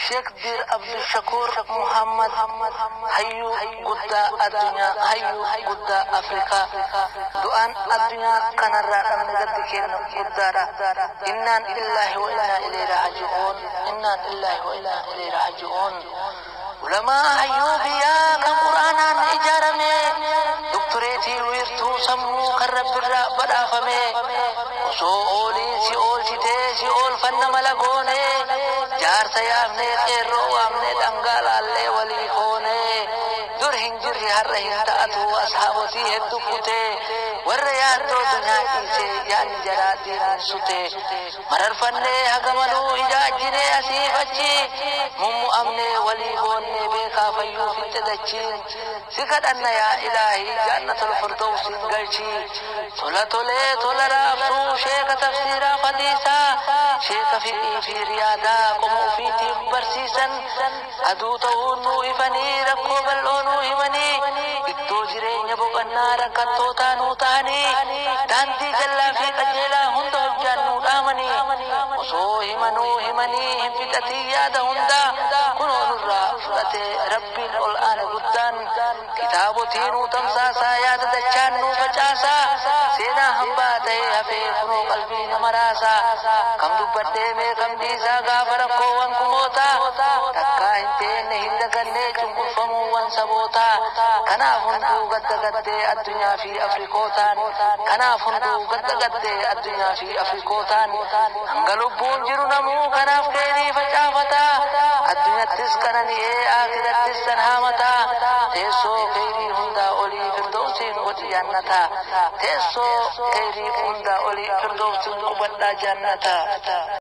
Sheek Diir Abdushakuur Muhammad, hayyuu guddaa addunyaa, hayyuu guddaa Afrikaa, du'aan addunyaa kanarraa dhabne gaddi keenya guddaadha. Innaan illaahi wa innaa ilayhi raaji'uun. Innaan illaahi wa innaa ilayhi raaji'uun. Ulamaa hayyuu biyyaa kan Qur'aanaan ijaarame, doktoreetii wiirtuu sammuu kan Rabbirraa badhaafame, osoo ooliin si oolchitee si oolfanna mala goone, jaarsa yaafnee qeerroo waamnee dhangaa laallee walii koone, dur hin jirri har'a hin ta'atu, ashaabotii hedduu kutee warra yaaddoo dunyaa dhiisee yaadni jaraa diiniin sutee, mararfannee hagamanuu ijaajjinee asiif achi mummu'amnee walii boonnee beekaa fayyuu fixxe dachiin. Si kadhanna yaa ilaahii, jannatul firdawsiin galchii. Tola tolee tola raabsuu, sheeka tafsiiraa fadiisaa, sheeka fiqii fi riyaadaa qoma ofiitiin barsiisan, aduu ta'uun nuu ifanii, rakkoo bal'oo nuu himanii, iddoo jireenya boqonnaa rakkattootaa nuu ta'anii, daandii jallaa fi qajeelaa hunda hojjaan nuu dhaamanii, osoo himanuu himanii hin fixatiin yaada hundaa kunoo nurraa fudhatee Rabbiin ol aane guddaan. Kitaabotii nuu tamsaasaa, yaada dachaan nuu facaasaa, seenaa hambaa ta'ee hafee kunoo qalbii nama raasaa. Kam dubbadhee mee kam dhiisaa? Gaafa rakkoowwan kumootaa takkaa hin teenne hin dagannee cunqurfamuuwwan sabootaa. Kanaaf hunduu gadda gaddee addunyaa fi Afrikootaan, kanaaf hunduu gadda gaddee addunyaa fi Afrikootaan, hanga lubbuun jiru namuu kanaaf keerii facaafataa, addunyattis qanani'ee akirattis san haamataa. Teessoo keerii hundaa olii firdawsiin godhi jannataa. Teessoo keerii hundaa olii firdawsiin qubadhaa jannataa.